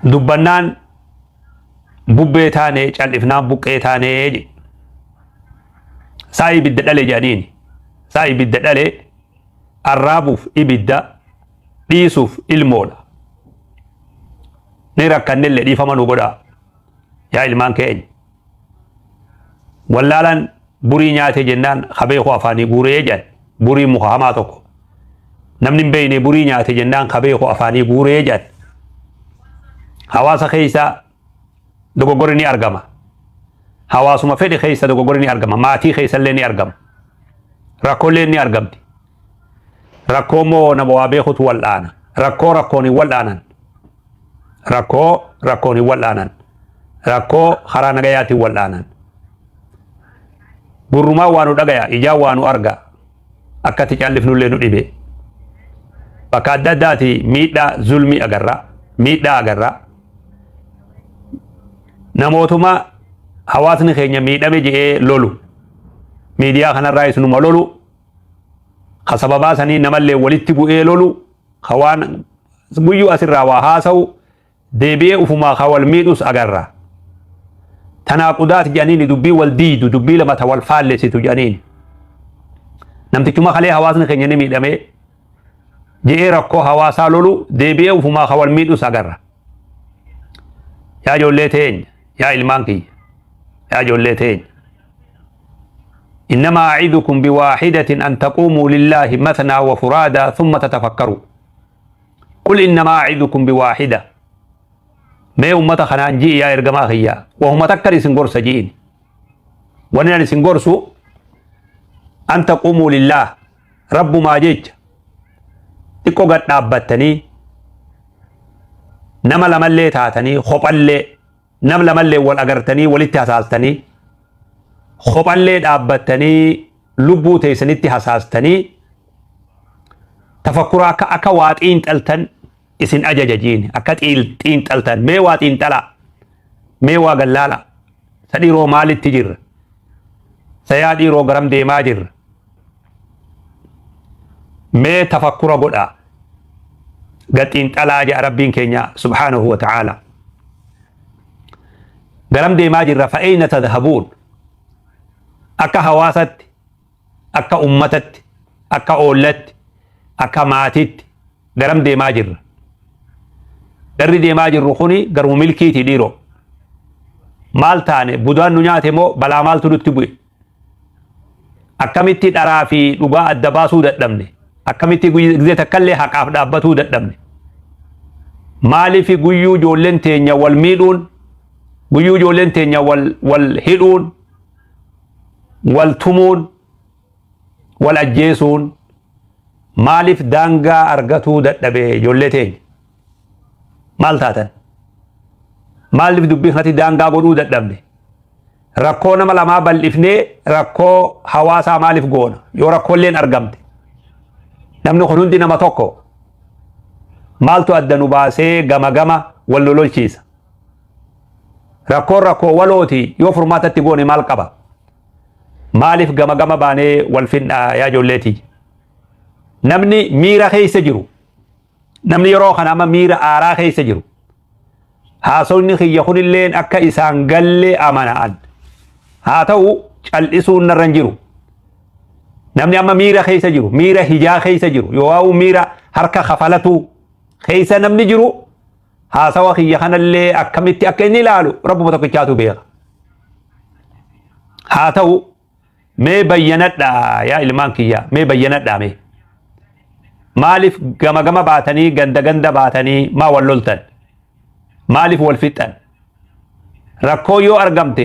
Dubbannaan bubbee taane, cal'ifnaan buqqee taane jedhe. Saa ibidda dhale jedhaniini. Saa ibidda dhale arraabuuf ibidda, dhiisuuf ilmoodha. Ni rakkannellee, dhiifama nu godhaa. Yaa ilmaan keenya. Wallaalaan burii nyaate jennaan kabeeku afaanii guuree jedhan. Burii muka hamaa tokko. Namni hin beekne burii nyaate jennaan kabeeku afaanii guuree jedhan. Hawaasa keessa dogoggorri ni argama. Hawaasuma fedhe keessa dogoggorri ni argama. Maatii keessallee ni argama. Rakkoolee ni argamti. Rakkoo immoo nama waa beekutu wal'aana. Rakkoo rakkoon hin wal'aanan. Rakkoo rakkoon hin wal'aanan. Rakkoo karaa nagayaatiin wal'aanan. Gurrumaan waa nu dhagaya, ijaan waa nu arga. Akkatti callifnullee nu dhibe. Bakka adda addaati miidhaa zulmii agarra. Miidhaa agarra. Namootuma hawaasni keenya miidhame je'ee lolu. Miidiyaa kanarraa isinuma lolu. Ka sababaa sanii namallee walitti bu'ee lolu. Ka waan guyyuu asirraa waa haasa'u deebi'ee ufumaa ka wal miidhus agarra. Tanaaqudaat jedhaniini, dubbii wal diidu, dubbii lama ta wal faallessitu jedhaniini. Namtichuma kalee hawaasni keenya ni miidhamee je'ee rakkoo hawaasaa lolu deebi'ee ufumaa ka wal miidhus agarra. Yaa ijoollee teenya, yaa ilmaan kiyya, yaa ijoollee teenya. إنما أعدكم بواحدة أن تقوموا لله مثنى وفرادا ثم تتفكروا. قل إنما أعدكم بواحدة. Mee ummata kanaan ji'i, yaa ergamaa kiyyaa, wahuma takkan isin gorsa ji'in. Wanni ani isin gorsu أن تقوموا لله, rabbumaa jecha xiqqoo gad dhaabbattanii, nama lamallee taatanii, kophallee nam lamallee wal agartanii, walitti hasaastanii, kophallee dhaabbattanii, lubbuu teessanitti hasaastanii, tafakkura akka waa xiinxaltan isin ajaja jiin. Akka xiinxaltan, mee waa xiinxalaa, mee waa gallaala. Sa dhiiroo, maalitti jirra? Sa yaa dhiiroo, garam deemaa jirra? Mee tafakkura godhaa, gad xiinxalaa jedha Rabbiin keenya سبحانه وتعالى. Garam deemaa jirra? فأين تذهبون? Akka hawaasatti, akka ummatatti, akka oollatti, akka maatitti garam deemaa jirra? Garri deemaa jirru kuni garuma milkiiti dhiiroo? Maal taane? Budaan nu nyaate moo balaa maaltu nutti bu'e? Akkamitti dharaa fi dhugaa adda baasuu dadhabne? Akkamitti gizee takkallee haqaaf dhaabbatuu dadhabne? Maaliif guyyuu ijoolleen teenya wal miidhuun, guyyuu ijoolleen teenya wal hidhuun, wal tumuun, wal ajjeesuun maaliif daangaa argatuu dadhabe? Ijoollee teenya, maal taatan? Maaliif dubbii kanatti daangaa godhuu dadhabne? Rakkoo nama lamaa bal'ifnee rakkoo hawaasaa maaliif goona? Yoo rakkooleen argamte, namni kun hundi nama tokko. Maaltu adda nu baasee gama gama wal lololchiisa? Rakkoon rakkoo walooti. Yoo furmaatatti goone maal qaba? Maaliif gama gama baanee wal finnaa? Yaa ijoolleetii, namni miira keessa jiru, namni yeroo kana amma miira aaraa keessa jiru, haasawni kiyya kunilleen akka isaan galle amana'an. Haa ta'u, cal'isuun narra hin jiru. Namni amma miira keessa jiru, miira hijaa keessa jiru, yoo miira harka kafalatu keessa namni jiru, haasawa kiyya kanallee akkamitti akka inni ilaalu Rabbuma tokkichaatu beeka. Haa ta'u, mee bayyanadhaa, yaa ilmaan kiyya, mee bayyanadhaa. Mee maaliif gama gama baatanii, ganda ganda baatanii maa wal loltan? Maaliif wal fixxan? Rakkoo yoo argamte,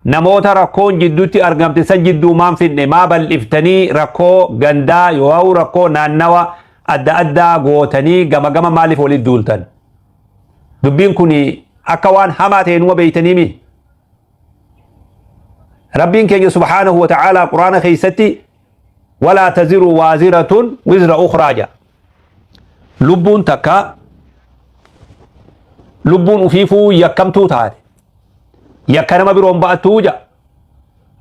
namoota rakkoon jidduutti argamte san jidduu maan finne? Maa bal'iftanii rakkoo gandaa yoo rakkoo naannawa adda addaa gootanii gama gama maaliif walitti duultan? Dubbiin kun akka waan hamaa ta'e numa beeytanii mi? Rabbiin keenya سبحانه وتعالى quraana keessatti ولا تزر وازرة وزر أخرى jedha. Lubbuun takka lubbuun ufiifuu yakkamtuu taate yakka nama biroon ba'attuu jedha.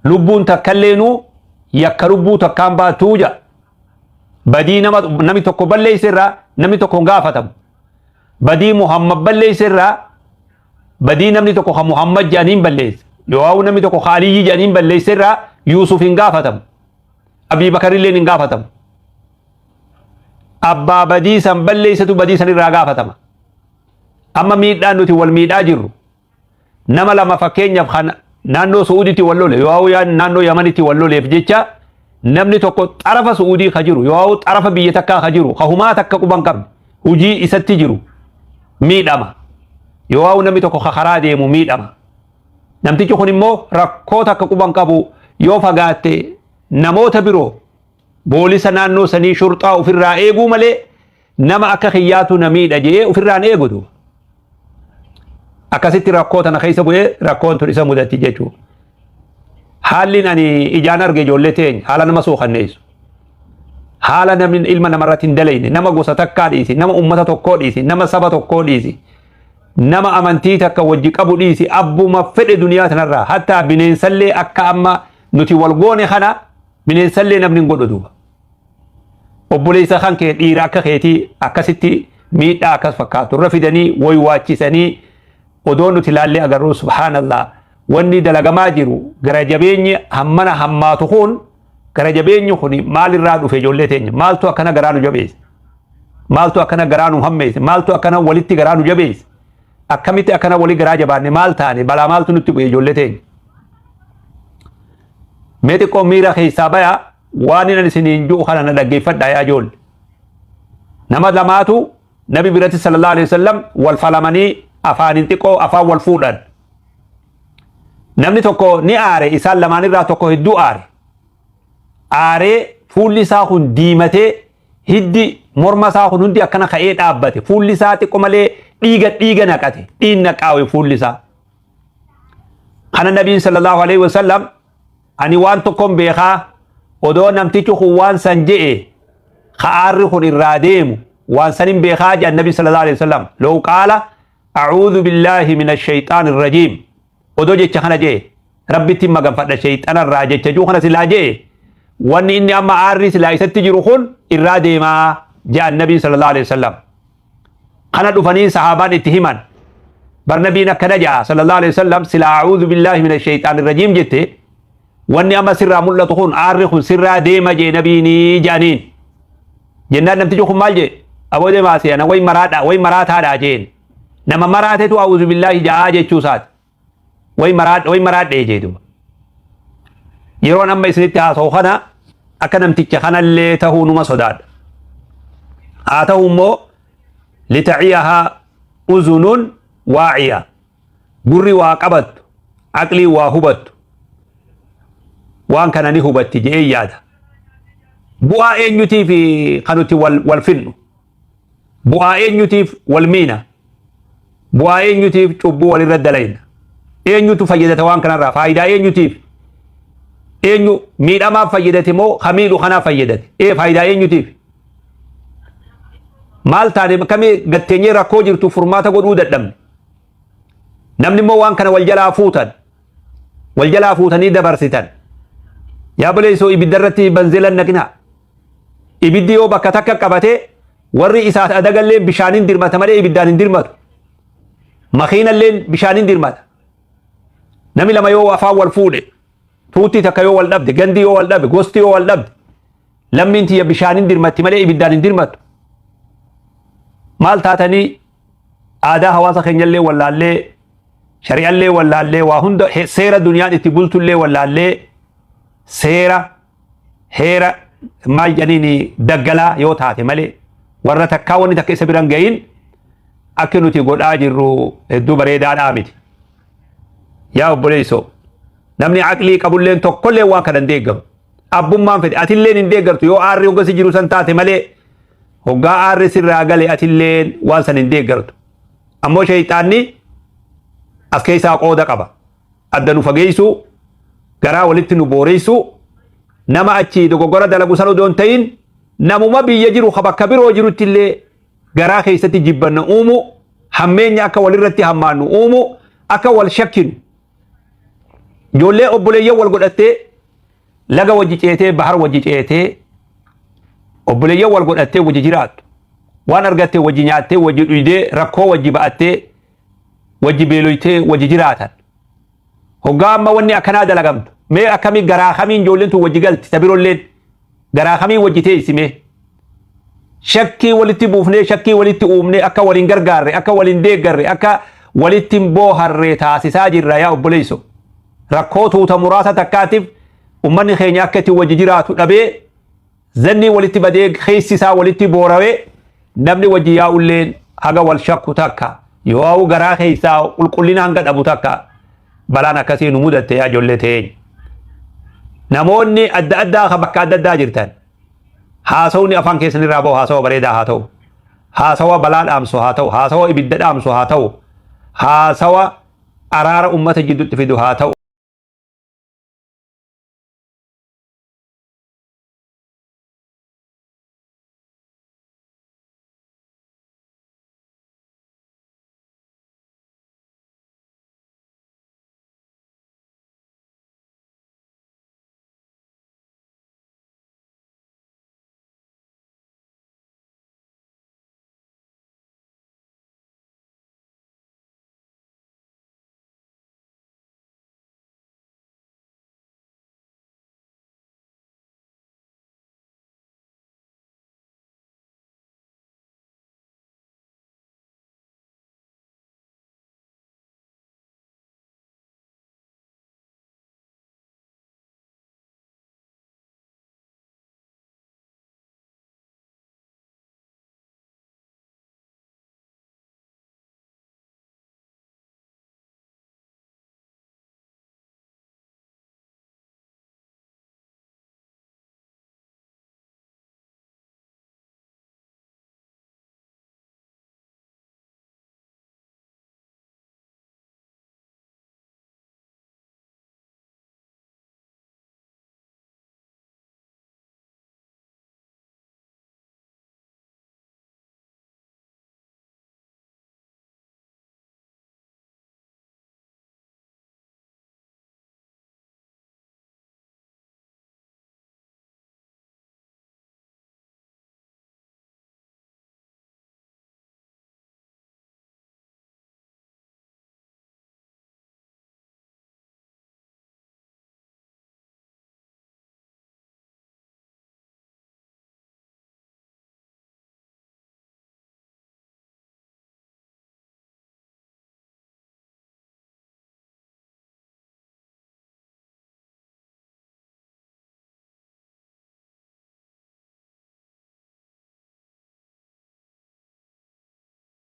Lubbuun takkalleenu yakka lubbuu takkaan ba'attuu jedha. Badii nama namni tokko balleesse irraa namni tokko hin gaafatamu. Badii Muhammad balleesse irraa Badii namni tokko ka Muhammad jedhaniin balleesse yoo namni tokko ka Aliyyi jedhaniin balleesse irraa Yuusuf hin gaafatamu. Abii Bakarilleen hin gaafatamu. Abbaa badii san balleessetu badii san irraa gaafatama. Amma miidhaan nuti wal miidhaa jirru nama lama, fakkeenyaaf kan naannoo Su'uuditti wal lole yoo naannoo Yamanitti wal loleef jecha, namni tokko xarafa Su'uudii ka jiru yoo xarafa biyya takkaa ka jiru ka humaa takka quban qabne hujii isatti jiru miidhama. Yoo namni tokko ka karaa deemu miidhama. Namtichi kun immoo rakkoo takka quban qabu, yoo fagaatte namoota biroo boolisa naannoo sanii shurxaa ofirraa eeguu malee nama akka kiyyaatu na miidha jedhee ofirraan eegutu. Akkasitti rakkoo tana keessa bu'ee rakkoon tun isa mudatti jechuudha. Haalli ani ijaan arge, ijoollee teenya, haala nama suukanneessu. Haala namni ilma namarratti hin dalayne, nama gosa takkaa dhiisi, nama ummata tokkoo dhiisi, nama saba tokkoo dhiisi, nama amantii takka wajji qabu dhiisi, abbuma fedhe duniyaa tanarraa hattaa bineensallee akka amma nuti wal goone kana bineensallee namni hin godhu duuba. Obboleessa kan kee dhiira akka keetii akkasitti miidhaa akkas fakkaatu irra fidanii waywaachisanii odoo nuti ilaallee agarru, subhaanallah, wanni dalagamaa jiru gara jabeenyi hammana hammaatu kun, gara jabeenyi kun maalirraa dhufe? Ijoollee teenya, maaltu akkana garaa nu jabeesse? Maaltu akkana garaa nu hammeesse? Maaltu akkana walitti garaa nu jabeesse? Akkamitti akkana walii garaa jabaanne? Maal taane? Balaa maaltu nutti bu'e, ijoollee teenya? Mee xiqqoo miira keessaa bayaa, waan inni isiniin jiru kana na dhaggeeffadhaa yaa ijoolle. Nama lamaatu Nabi biratti sallallahu alaihi wasallam wal falamanii afaanin xiqqoo afaan wal fuudhan. Namni tokko ni aare, isaan lamaanirraa tokko hedduu aare. Aaree fuulli isaa kun diimatee, hiddi morma isaa kun hundi akkana ka'ee dhaabbate. Fuulli isaa xiqqoo malee dhiiga dhiiga naqate. Dhiigna qaawe fuulli isaa. Kana Nabiin sallallahu alaihi wasallam, ani waan tokkon beekaa, odoo namtichi kun waan san je'e ka aarri kun irraa deemu waan san hin beekaa jedhan Nabi sallallahu alaihi wasallam. Law qaala a'uudhu billaahi min ash-shayxaan irrajiim, odoo jecha kana je'e, Rabbitti maganfadha shayxana irraa jecha juu kana silaa je'e, wanni inni amma aarri silaa isatti jiru kun irraa deemaa jedhan Nabi sallallahu alaihi wasallam. Kana dhufanii sahaabaan itti himan, bar Nabiin akkana ja'a sallallahu alaihi wasallam, sila a'uudhu billaahi min ash-shayxaan irrajiim jette, wanni amma sirraa mul'atu kun, aarri kun sirraa deema jee Nabiinii jedhaniin. Jennaan namtichi kun maal jee? Aboo deemaa seena, way maraadha, way maraataadha jeen. Nama maraatetu a'uudhu billaahi ja'aa jechuu isaati. Way maraadha, way maraadhee jee duuba. Yeroon amma isinitti haasa'u kana akka namticha kanallee tahuu numa sodaadha. Haa ta'u immoo litaciyahaa uzunun waaciya, gurri waa qabattu, aqlii waa hubattu waan kana ni hubatti je'ee yaada. Bu'aa eenyutiif kan nuti wal finnu? Bu'aa eenyutiif wal miina? Bu'aa eenyutiif cubbuu walirra dalayna? Eenyutu fayyadata waan kanarraa? Faayidaa eenyutiif? Eenyu miidhamaaf fayyadate moo ka miidhu kanaaf fayyadate? Ee, faayidaa eenyutiif? Maal taane? Akkamii gatteenyee rakkoo jirtu furmaata godhuu dadhabne? Namni immoo waan kana wal jalaa fuutan, wal jalaa fuutanii dabarsitan. Yaa buleessoo, ibidda irratti banzeelan naqinaa. Ibiddi yoo bakka takka qabate warri isaas adagallee bishaaniin dirmata malee ibiddaan hin dirmatu. Makiinallee bishaaniin dirmata. Namni lama yoo afaan wal fuudhe, tuutti takka yoo wal dhabde, gandi yoo wal dhabe, gosti yoo wal dhabde, lammiin tiyya bishaaniin dirmatti malee ibiddaan hin dirmatu. Maal taatanii aadaa hawaasa keenyallee wallaallee, shari'allee wallaallee, waa hunda seera duniyaan itti bultullee wallaallee, seera heera maal jedhaniin daggalaa yoo taate malee warra takkaa wanni takka isa biran gahin akka nuti godhaa jirru hedduu bareedaadhaa miti. Yaa obboleessoo, namni aqlii qabulleen tokkollee waan kana hin deeggaru. Abbummaan fedhe atilleen hin deeggartu yoo aarri hoggasi jiru san taate malee, hoggaa aarri sirraa gale atilleen waan san hin deeggartu. Ammoo sheeyxaanni as keessaa qooda qaba. Adda nu fageessuu, garaa walitti nu booreessuu, nama achi dogoggora dalagu san odoo hin ta'in namuma biyya jiru ka bakka biroo jirutti illee garaa keessatti jibbanna uumu, hammeenya akka walirratti hammaannu uumu, akka wal shakkinu. Ijoollee obboleeyyan wal godhattee laga wajji ceetee, bahar wajji ceetee, obboleeyyan wal godhattee wajji jiraattu, waan argattee wajji nyaattee, wajji dhuydee, rakkoo wajji ba'attee. Wajji beeloytee wajji jiraatan. Hoggaa amma wanni akkanaa dalagamtu mee akkamii garaa kamiin ijoolleen tun wajji galti ta birolleen garaa kamiin wajji teessi mee. Shakkii walitti buufnee shakkii walitti uumnee akka waliin gargaarre akka waliin deeggarre akka walitti hin booharre taasisaa jirra yaa obboleeyso. Rakkoo tuuta muraasa takkaatiif ummanni keenya akka itti wajji jiraatu dhabee zannii walitti badee keessi isaa walitti boorawee namni wajji yaa'ulleen haga wal shakku takka yoo garaa keessaa qulqullina hanga dhabu takka balaan akkasii nu mudatte yaa ijoollee teenya. Namoonni adda addaa kan bakka adda addaa jirtan haasawni afaan keessan irraa bahu haasawa bareedaa haa ta'u. Haasawa balaa dhaamsu haa ta'u. Haasawa ibidda dhaamsu haa ta'u. Haasawa araara ummata jidduutti fidu haa ta'u.